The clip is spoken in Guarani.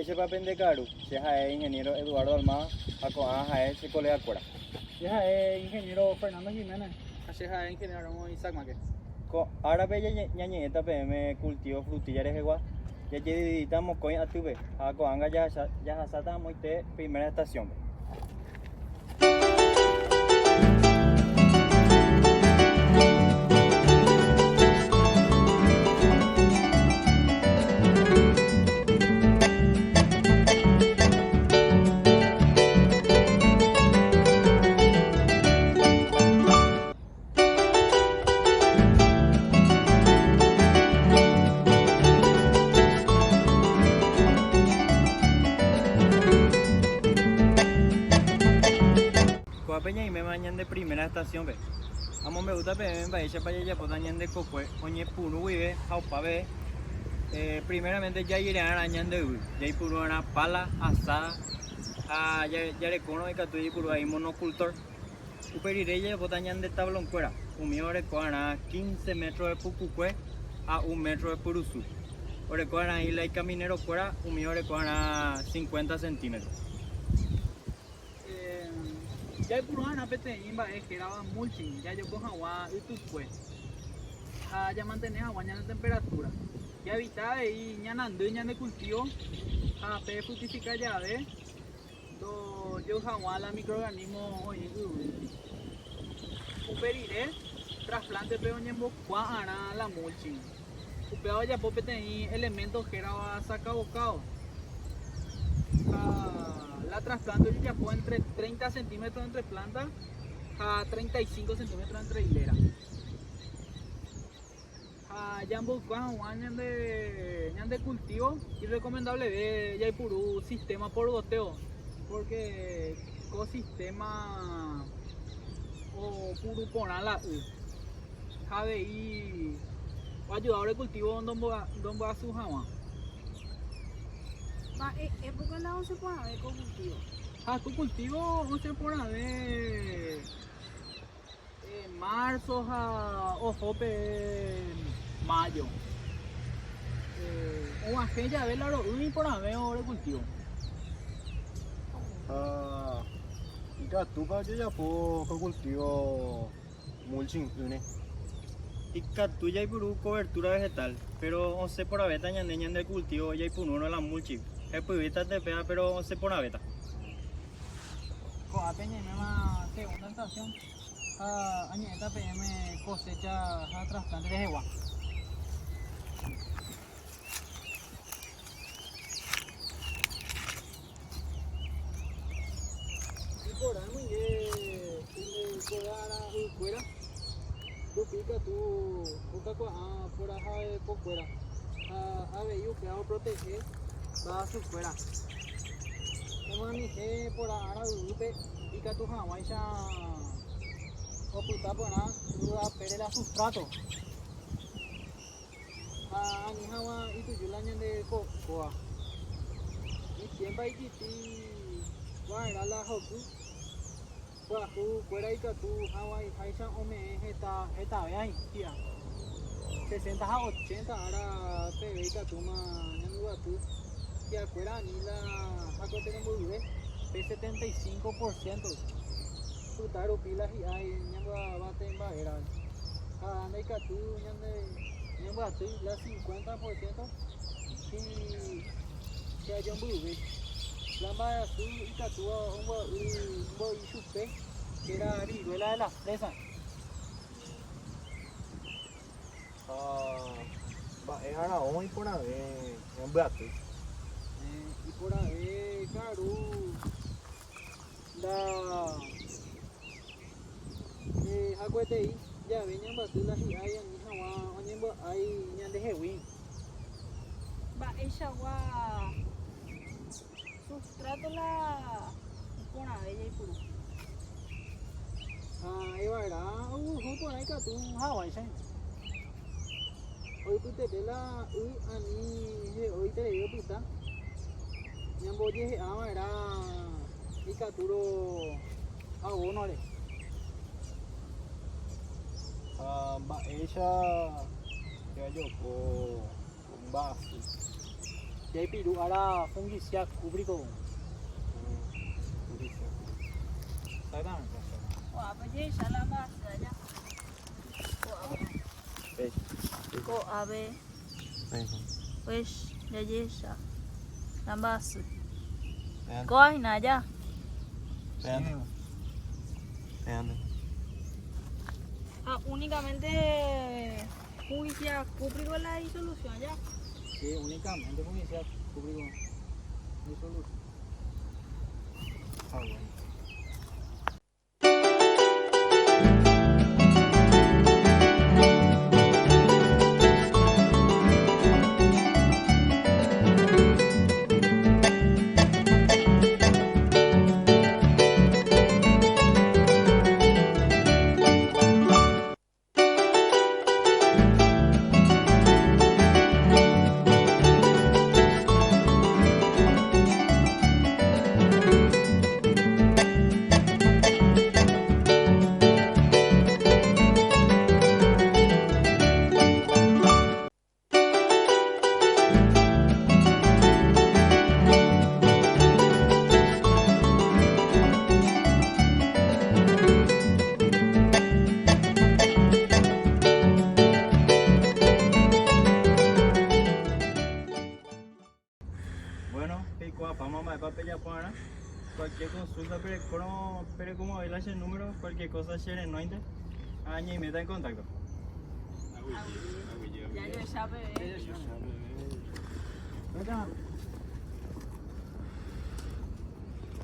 Mba'éichapa pende ka'aru? Che ha'e Ingeniero Eduardo Almada ha ko'ã ha'e che colega-kuéra. Che ha'e Ingeniero Fernando Jiménez. Ha che ha'e Ingeniero Ramón Isaac Márquez. Ko árape ñañe'ẽta peẽme cultivo frutilla rehegua, jajedividíta mokõi atýpe ha ko'ág̃a jahasáta amoite primera estación-pe. Ko'ápe ñaiméma ñande primera estación-pe. Amombe'úta peẽme mba'éichapa jajapóta ñande kokue oñepyrũ guive ha opa peve. Primeramente jaire'arã ñande yvy, jaipuru va'erã pala, asada ha jarekórõ ikatu jaipuru avei monocultor. Upe rire jajapóta ñande tablonkuéra, umi oreko va'erã 15 metro de pukukue ha un metro de pyrusu. Oreko va'erã isla ikaminerokuéra, umi oreko va'erã 50 centímetro. Jaipuru va'erã peteĩ mba'e hérava mulching jajoko hag̃ua ytykue ha jamantene hag̃ua ñane temperatura. Jaevita avei ñanandy ñande cultivo ha pe fructifica jave ndojeu hag̃ua la microorganismo oĩ yvýpe. Upe rire trasplante-pe oñembokua arã la mulching. Upéva ojapo peteĩ elemento hérava sacabocado. Ha la trasplante ojejapo entre 30 centímetros entre planta ha 35 centímetros entre hilera. Ha jamboykua hag̃ua ñande ñande cultivo irrecomendableve jaipuru sistema por goteo porque ko sistema opuru porã la y ha avei oayuda ore cultivo ndomboasu hag̃ua. Mba'e época la osẽ porãve ko cultivo? Ha ko cultivo osẽ porãve Marzo ha oho pe mayo. Og̃uahẽ jave la ro'y iporãve ore cultivo. Ha ikatúpa ojejapo ko cultivo mulching'ỹre? Ikatu jaipuru cobertura vegetal, pero osẽ porãvéta ñande ñande cultivo jaipurúrõ la mulching. Hepyvéta tepéva pero osẽ porãvéta. Ko'ápe ñaiméma segunda estación ha añe'ẽta peẽme cosecha ha trasplante rehegua. Iporã guive pende kóga ykuéra rupi katu okakuaa poraha pokuéra ha avei upéva oprotehe mba'asykuéra. Emyanyhẽ porã ára yvýpe ikatu hag̃uáicha opyta porã yvy apére la sustrato. Ha ani hag̃ua ituju la ñande kóva. Itiémpa ikitĩ va'erã la hoky pyahu kuéra ikatu hag̃uaiháicha ome'ẽ heta hetave hi'a. 60 ha 80 ára peve ikatúma ñandeguapy hi'akuéra ani la hakuete mboyve pe 75% pyta rupi la hi'a ñambyavate mba'érã ha ndaikatu ñande ñambyaty la 50% hi'ajombyve la mba'asy ikatúva ombya'y mboy chupe héra viruela de la fresa. Ha mba'e aravo iporãve ñambyaty. Iporãve karu nda hakuetei jave ñambyaty la hi'ái ani haguã oñembya'ái ñandehegui. Mba'eichagua sustrato la iporãve jaipuru. Ha evarã oguhu porã ikatu haguãicha. Oipytete la y ani he'õiterei opyta. Ñambojehe'a va'erã ikatúrõ abónore. Ha mba'éicha jajoko mba'asy. Jaipiru ára fungicida cúprico. Exactamente. Ko'ápe jehecha la mba'asy aja. Ko'ápe. Ko'ápe pues jajehecha la mba'asy. Kóva hína aja. Ha únicamente fungicida cúprico la disolución aja. Sí, únicamente fungicida cúprico. Disolución. Ah, bueno. Bueno, peikuaapáma mba'épa pejapo arã. Cualquier consulta perekórõ perekomo'ãvéi la che número, cualquier cosa che renóinte ha añeiméta en contacto. Jajoecha peve. Jajoecha.